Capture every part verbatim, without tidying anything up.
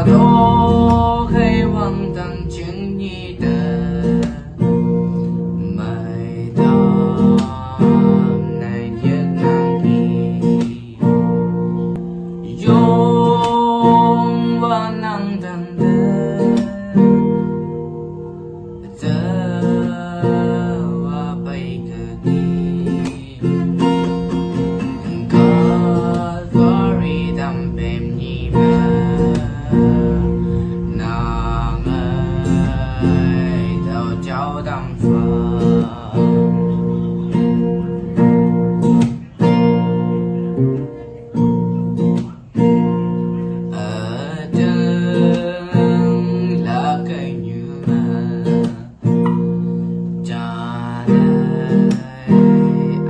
都希望等见你的每当那夜难以，永远能等的。 Tawa pai ka ki. Kalvari dam pem ni ma. Na ngai tau chau dam fa. Adang la ka nyuma. Janai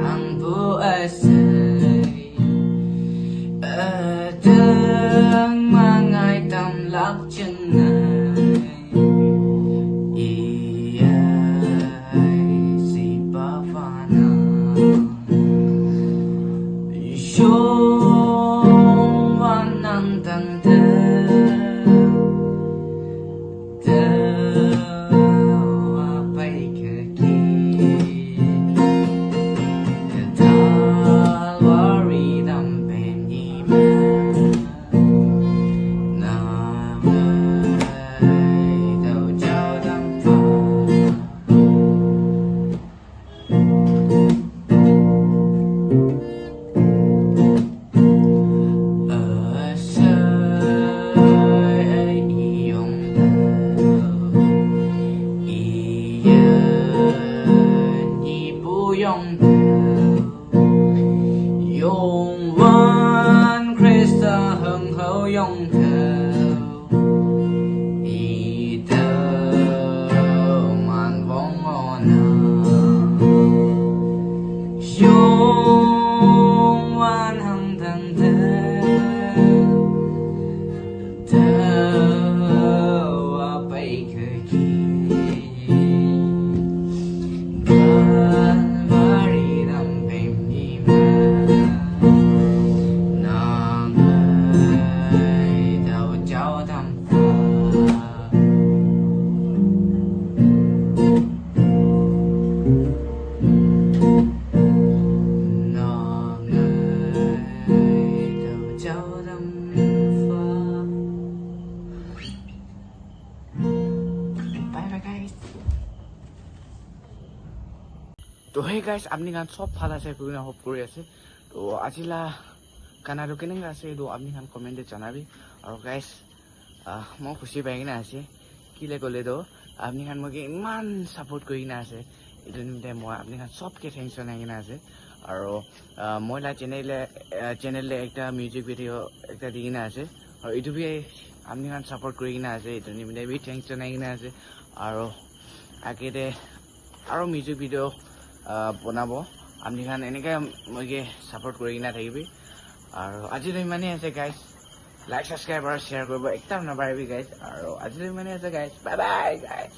ang bu asai. Adang mangai tam lak janai. Iyai si pa fa na. Shong wan nang tang ta. Tawa pai ka ki. Talvari dam pem ni ma. Na ngai tau chau dam fa. Ita man vong ona. Shong wan hang tang ta. Tawa pai ka ki. Kalvari dam pem ni ma. Na ngai tau chau dam fa. Na ngai tau chau dam fa. Bye bye, guys. To hey guys, apni khan sob bhal ase koina hope kuri ase. To aji la gana tu kenenga ase, to apni khan comment te janabi. Aru guys, ah, moi khushi pai kena ase. Kile kole to, apni khan moike iman support kuri kena ase. Etu nimite moi apni khan sob ke thanks janai kena ase. Aru, ah, moi la channel le, ah, channel le ekta music video ekta di kena ase. Aru etu bi apni khan support kuri kena ase. Etu nimite bi thanks janai kena ase. Aru age te aro music video, ah, bonabo. Apni khan eneka moike support kuri kena thakibi. Aro aji to imane ase, guys. Like, subscribe aro share kuribo ekdam napahoribi, guys. Aro aji to imane ase, guys. Bye bye, guys.